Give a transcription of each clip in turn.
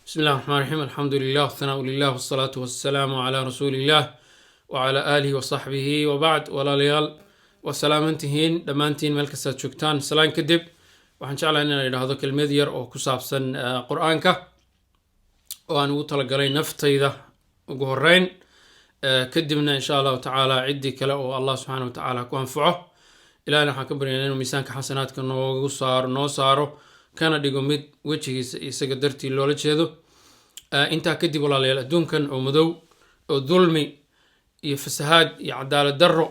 بسم الله الرحمن الرحيم، الحمد لله والثناء لله والصلاة والسلام على رسول الله وعلى آله وصحبه وبعد. Walaalayaal, waa salaamantihiin dhammaantiin meel kastaad joogtaan. Salaan kadib, waxaan jeclahay inaan idhaahdo kelmad yar oo ku saabsan Qur-aanka oo aan ugu talagalay naftayda ugu horeyn, kadibna insha Allahu tacaala ciddii kale oo Allah subxaana wa tacaala ku anfaco. Ilahina waxaan ka baryaynaa inuu miisaanka xasanaadka noogu saaro, noo saaro, kana dhigo mid wejigiisa isaga dartii loola jeedo. Intaa kadib, walaalayaal, adduunkan oo madow oo dulmi iyo fasahaad iyo cadaalad darro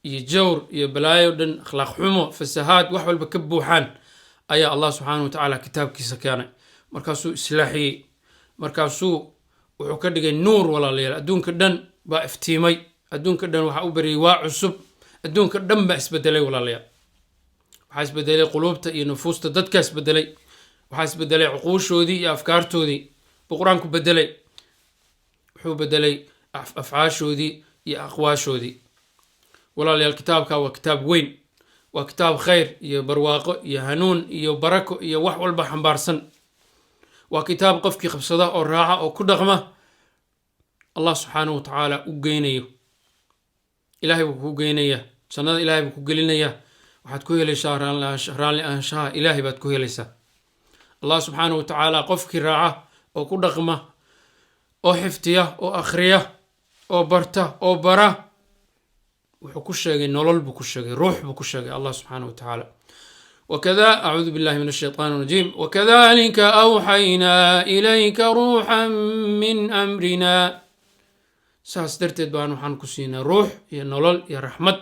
iyo jawr iyo balaayo dhan, akhlaaq xumo, fasahaad, wax walba ka buuxaan, ayaa Allah subxaana wa tacaala kitaabkiisa keenay. Markaasuu islaaxiyey, markaasuu wuxuu ka dhigay nuur. Walaalayaal, adduunka dhan baa iftiimay, adduunka dhan waxaa u baryay waa cusub, adduunka dhan baa isbedelay. Walaalayaal, waxaa isbedelay quluubta iyo nufuusta dadkaa isbedelay, waxaa isbedelay cuquushoodii iyo afkaartoodii buu Qur-aanku bedelay. Wuxuu bedelay afcaashoodii iyo aqwaashoodii. Walaalayaal, kitaabka waa kitaab weyn, waa kitaab khayr iyo barwaaqo iyo hanuun iyo barako iyo wax walba xambaarsan. Waa kitaab qofkii qabsada oo raaca oo ku dhaqma Allah subxaanahu wa tacaala u geynayo. Ilahay buu kuu geynaya jannada, Ilahay buu ku gelinayaa. Waxaad ku helaysaa raalli ahaanshaha Ilaahay baad ku helaysaa. Allah subxaanahu wa tacaala qofkii raaca oo ku dhaqma oo xifdiya oo akhriya oo barta oo bara, wuxuu ku sheegay nolol buu ku sheegay, ruux buu ku sheegay Allah subxaanahu wa tacaala. وكذا أعوذ بالله من الشيطان الرجيم. وكذلك أوحينا إليك روحا من أمرنا. Saas darteed baan waxaan ku siinay ruux iyo nolol iyo raxmad.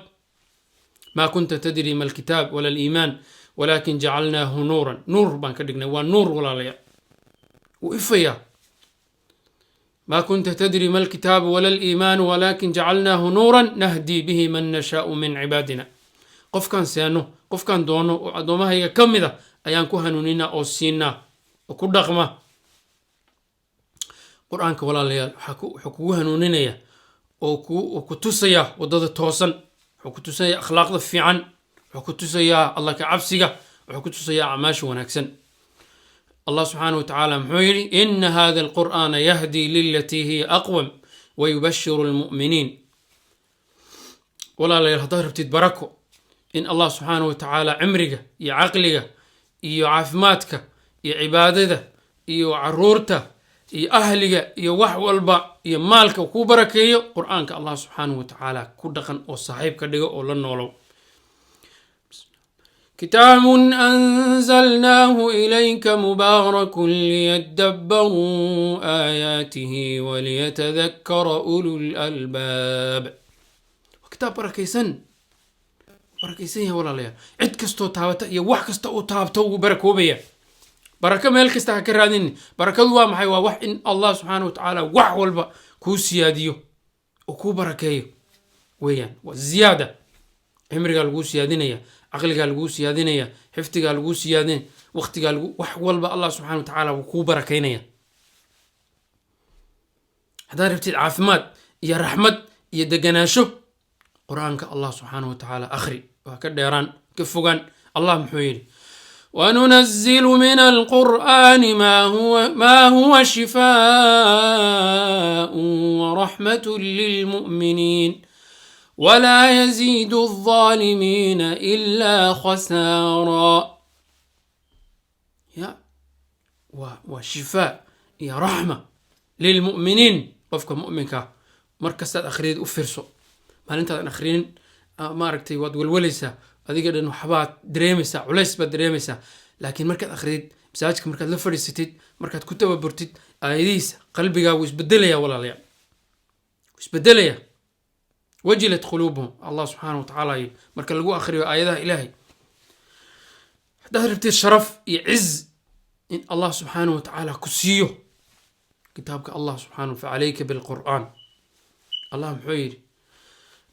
ما كنت تدري ما الكتاب ولا الإيمان ولكن جعلناه نورا. Nuur baan ka dhignay, waa nuur, walaalayaal, wuu ifayaa. ما كنت تدري ما الكتاب ولا الإيمان ولكن جعلناه نورا نهدي به من نشاء من عبادنا. Qofkaan seeno, qofkaan doono oo addoommahayga ka mid a ayaan ku hanuuninaa oo siinaa oo ku dhaqma Qur-aanka. Walaalayaal, wuxuu kugu hanuuninaya oo ku tusaya waddada toosan, wuxuu ku tusayaa akhlaaqda fiican, wuxuu ku tusayaa Allah ka cabsiga, wuxuu ku tusayaa acmaasha wanaagsan. Allah subxaanahu wa tacaala muxuu yidhi? إن هذا القرآن يهدي للتي هي أقوم ويبشر المؤمنين. Walaalayaal, haddaad rabtid barako, in Allah subxaanahu wa tacaala cimriga iyo caqliga iyo caafimaadka iyo cibaadada iyo caruurta iyo ahliga iyo wax walba iyo maalka kuu barakeeyo, Qur-aanka Allah subxaanahu wa tacaala ku dhaqan oo saaxiib ka dhigo oo la noolow. كتاب أنزلناه إليك مبارك ليدبروا آياته وليتذكر أولو الألباب. Kitaab barakaysan, barakaysan yahay, walaalayaal. Cid kastoo taabata iyo wax kasta uu taabto wuu barakoobaya. Barako meel kasta ha ka raadinin. Barakadu waa maxay? Waa wax in Allah subxaana wa tacaala wax walba kuu siyaadiyo oo kuu barakeeyo weeyaan. Waa ziyaada. Cimrigaa laguu siyaadinaya, caqligaa laguu siyaadinaya, xifdigaa laguu siyaadinaya, waqtigaa lagu, wax walba Allah subxana wa tacaala wuu kuu barakaynaya. Haddaad rabtid caafimaad iyo raxmad iyo deganaansho, Qur-aanka Allah subxaana wa tacaala akhri, waa ka dheeraan ka fogaan. Allah muxuu yidhi? وننزل من القرآن ما هو شفاء ورحمة للمؤمنين ولا يزيد الظالمين إلا خسارا. Ya waa shifaa iyo raxma للمؤمنين, qofka mu'minka. Mar kastaad akhriyid, u fiirso, maalintaadan akhrinin, maaragtay, waad welwalaysaa, adiga dhan waxbaad dareemaysaa, culays baad dareemaysaa. Laakiin markaad akhriyid, masaajidka markaad la fadhiisatid, markaad ku tababurtid aayadihiisa, qalbigaagu isbedelaya, walaalayaal, isbedelaya. وجلت قلوبهم, Allah subxaana wa tacaala yidhi, marka lagu akhriyo aayadaha Ilaahay. Haddaad rabtid sharaf iyo ciz in Allah subxaana wa tacaala ku siiyo, kitaabka Allah subxaana, فعليك بالقرآن. Allah muxuu yidhi?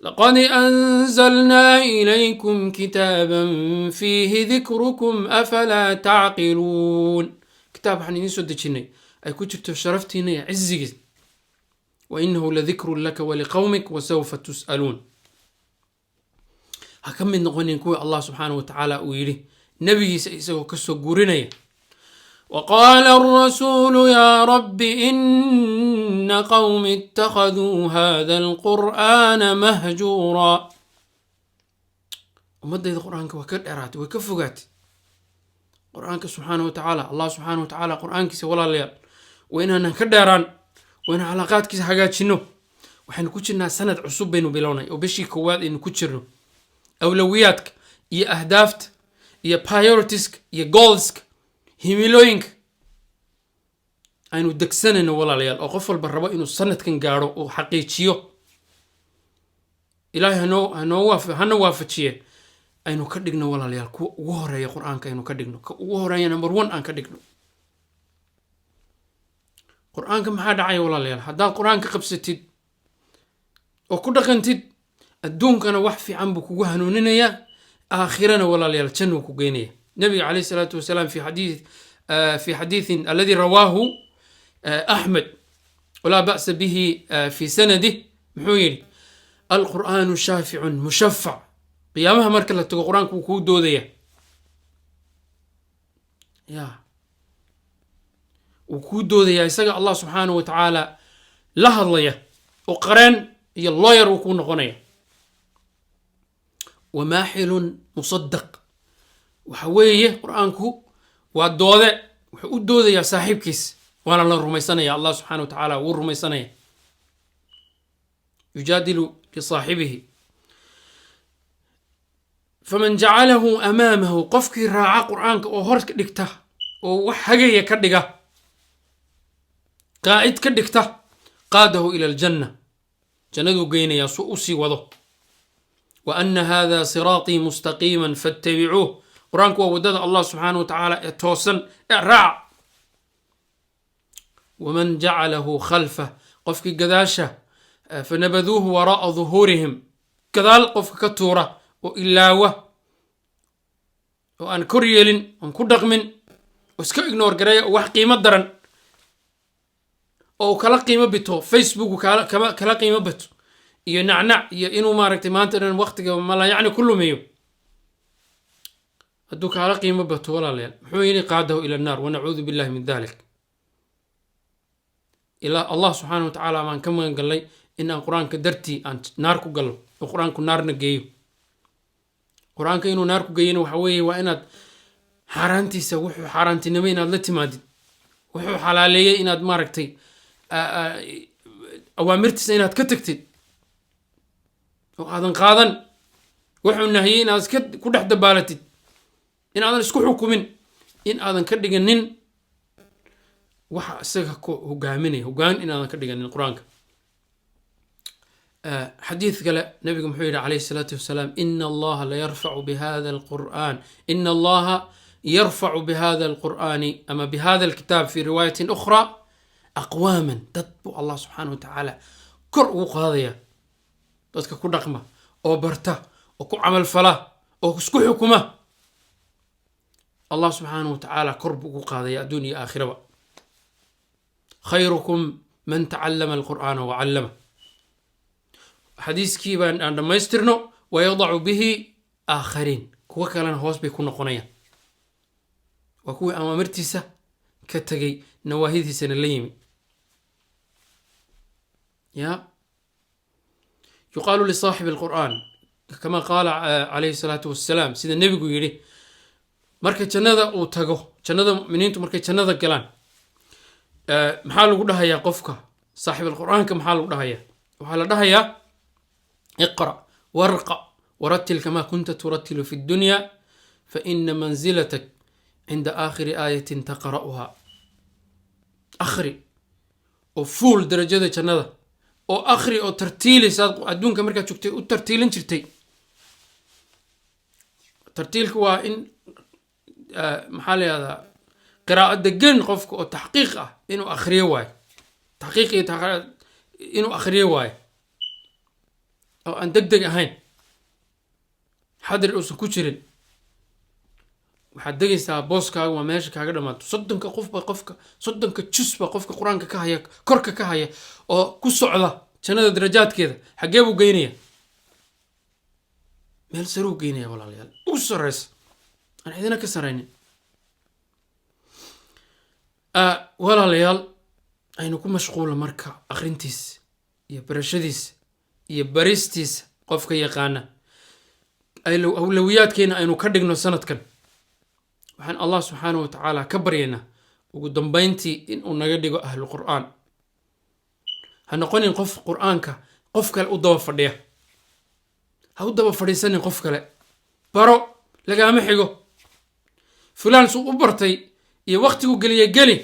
لقد أنزلنا إليكم كتابا فيه ذكركم أفلا تعقلون. Kitaab waxaan idiin soo dejinay ay ku jirto sharaftiina iyo cizigiis. وإنه لذكر لك ولقومك وسوف تسألون. Ha ka mid noqonin kuwii Allah subxaana wa tacaala uu yidhi nebigiisa isagoo kasoo guurinaya. وقال الرسول يا رب إن قومي اتخذوا هذا القرآن مهجورا. Ummadayda Qur-aanka waa ka dheeraatay, way ka fogaatay Qur-aanka. Subxaana wa tacaala, Allah subxaana wa tacaala Qur-aankiisa, walaalayaal, waa inaanan ka dheeraan, waa inaan calaaqaadkiisa hagaajino. Waxaynu ku jirnaa sanad cusub baynu bilownay oo bishii koowaad aynu ku jirno. Awlawiyaadka iyo ahdaafta iyo prioritiska iyo goalska, himilooyinka aynu degsanayno, walaalayaal, oo qof walba rabo inuu sanadkan gaadho, uu xaqiijiyo, Ilaahay hana waafajiye, aynu ka dhigno, walaalayaal, kuwa ugu horeeya Qur-aanka. Aynu ka dhigno ka ugu horeeya, number one aan ka dhigno Qur-aanka. Maxaa dhacaya, walaalayaal, haddaad Qur-aanka qabsatid oo ku dhaqantid? Adduunkana wax fiican buu kugu hanuuninayaa, aakhirana, walaalayaal, jannuu ku geynaya. Nabiga calayhi salaatu wasalaam fi xadiithin alladii rawaahu Axmed walaa ba'sa bihi fi sanadih, muxuu yidhi? القرآن شافع مشفع. Qiyaamaha marka la tago, Qur-aanku wuu kuu doodaya, ya wuu kuu doodayaa. Isaga Allah subxaanahu wa tacaala la hadlaya oo qareen iyo lawyer uu kuu noqonaya. وماحل مصدق. Waxa weeye, Qur-aanku waa doode, wuxuu u doodayaa saaxiibkiis, waana la rumaysanaya. Allah subxana wa tacaala wuu rumaysanaya. يجادل لصاحبه. فمن جعله أمامه, qofkii raaca Qur-aanka oo hor dhigta oo wax hagaya ka dhiga, qaa'id ka dhigta, قاده إلى الجنة, jannaduu geynayaa su u sii wado. وأن هذا صراطي مستقيما فاتبعوه. Qur-aanku waa waddada Allah subxaana wa tacaala ee toosan ee raaca. ومن جعله خلفه, qofkii gadaasha, فنبذوه وراء ظهورهم, gadaal qofka ka tuura oo ilaawa oo aan kor yeelin, oon ku dhaqmin, oo iska ignore gareeya, oo wax qiimo daran oo uu kala qiimo bito Facebook, kala qiimo bato iyo nacnac iyo inuu, maaragtay, maanta dhan waqtiga mala yacni ku lumiyo, hadduu kaala qiimo bato, walaalayaal, muxuu yidhi? قاده إلى النار ونعوذ بالله من ذلك. Ilaa Allah subxaana wa tacaala baan ka magan gallay in aan Qur-aanka dartii aan naar ku gallo oo Qur-aanku naarna geeyo. Qur-aanka inuu naar ku geeyona waxa weeye waa inaad xaaraantiisa, wuxuu xaaraantinimay, inaad la timaadid, wuxuu xalaaleeyey inaad, maaragtay, awaamirtiisa inaad ka tagtid oo aadan qaadan, wuxuu nahiyey inaad iska ku dhex dabaalatid, in aadan isku xukumin, in aadan ka dhiganin waxa isaga ku hogaaminaya, hogaan inaadan ka dhiganin Qur-aanka. Xadiid kale nabigu muxuu yidhi calayhi salaatu wasalaam? إن الله ليرفع بهذا القرآن, إن الله يرفع بهذا القرآن ama بهذا الكتاب في رواية أخرى أقواما. Dad buu Allah subxaana wa tacaala kor ugu qaadaya, dadka ku dhaqma oo barta oo ku camal fala oo isku xukuma. Allah subxaana wa tacaala kor buu ugu qaadaya adduun iyo aakhiraba. خيركم من تعلم القرآن وعلمه. Xadiiskii baan aan dhammaystirno. ويضع به آخرين, kuwo kalena hoos bay ku noqonayaan, waa kuwii amaamirtiisa ka tegay, nawaahidiisana la yimi. Ya يقال لصاحب القرآن كما قال عليه الصلاة والسلام, sida nebigu yidhi, marka jannada uu tago, jannada, muminiintu markay jannada galaan, maxaa lagu dhahayaa qofka saaxib alqur'aanka? Maxaa lagu dhahayaa? Waxaa la dhahayaa: اقرأ وارق ورتل كما كنت ترتل في الدنيا، فإن منزلتك عند آخر آية تقرأها. Akhri oo fuul darajada jannada, oo akhri oo tartiili saad adduunka markaad joogtay u tartiilin jirtay. Tartiilka waa in, maxaa la yihahdaa, qiraa'o degan qofka oo taxqiiq ah inuu akhriyo waayo, taxqiiq iyo inuu akhriyo waayo oo aan deg deg ahayn, xadri uusan ku jirin. Waxaad degaysaa booskaaga, waa meesha kaaga dhamaato. 30-ka qofba, qofka 30-ka jus ba qofka Qur-aanka ka haya, korka ka haya oo ku socda jannada darajaadkeeda, xaggee buu geynaya? Meel saruu geynaya, walaalayaal, ugu sarreysa aan cidina ka saraynin. Walaalayaal, aynu ku mashquulno marka akhrintiisa iyo barashadiisa iyo baristiisa qofka yaqaana. Awlawiyaadkeena aynu ka dhigno sanadkan. Waxaan Allah subxaanahu wa tacaala ka baryaynaa ugu dambayntii inuu naga dhigo ahlu Qur'aan. Ha noqonin qof Qur'aanka qof kale u daba fadhiya. Ha u daba fadhiisanin qof kale. Baro, lagaama xigo. Fulaan suu u bartay iyo waktigu geliya geli.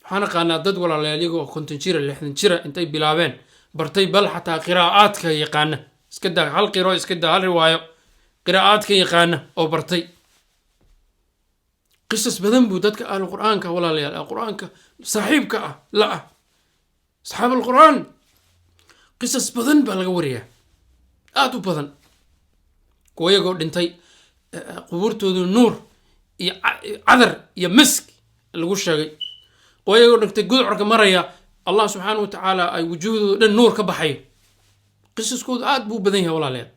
Waxaan aqaanaa dad, walaalayaal, iyagoo 50 jira, 60 jira intay bilaabeen bartay, bal xataa qiraa'aadka yaqaana. Iska daa hal qiro, iska daa hal riwaayo, qiraa'aadka yaqaana oo bartay. Qisas badan buu dadka ahlu Qur'aanka, walaalayaal, Qur'aanka saaxiibka ah la ah, asxaab alqur'aan, qisas badan baa laga wariyaa, aada u badan. Kuwa iyagoo dhintay qubuurtoodu nuur iyo cadar iyo misk lagu sheegay, kuwa iyagoo dhintay gudcorka maraya, Allah subxaana wa tacaala ay wujuuhdooda dhan nuur ka baxayo. Qisaskoodu aad buu u badan yahay, walaalayaal.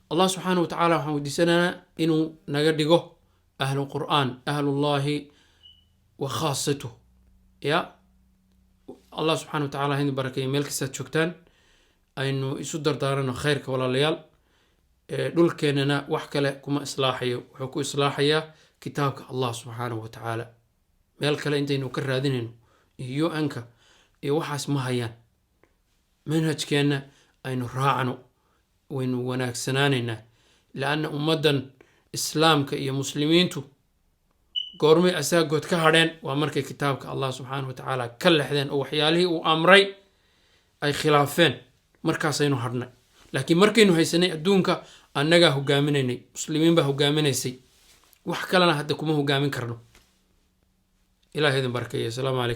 Allah subxaana wa tacaala waxaan weydiisanaynaa inuu naga dhigo ahlu Qur'aan, ahlullahi wa khaasatuh. Ya Allah subxana wa tacala ha idin barakeeyo meel kastaad joogtaan. Aynu isu dardaarano khayrka, walaalayaal. Dhulkeennana wax kale kuma islaaxayo, wuxuu ku islaaxayaa kitaabka Allah subxaanahu wa tacaala. Meel kale intaynu ka raadinayno iyo UN-ka iyo waxaas ma hayaan. Manhajkeenna aynu raacno, waynu wanaagsanaanaynaa, laanna ummaddan Islaamka iyo Muslimiintu goormay asaagood ka hadheen? Waa markay kitaabka Allah subxaanahu wa tacaala ka lexdeen oo waxyaalihii uu amray ay khilaafeen. Markaasaynu hadhnay. Laakiin markaynu haysanay adduunka, annagaa hogaaminaynay, Muslimiin baa hogaaminaysay. Wax kalena hadda kuma hogaamin karno. Ilaah idin barakeeya. Asalaamu calaykum.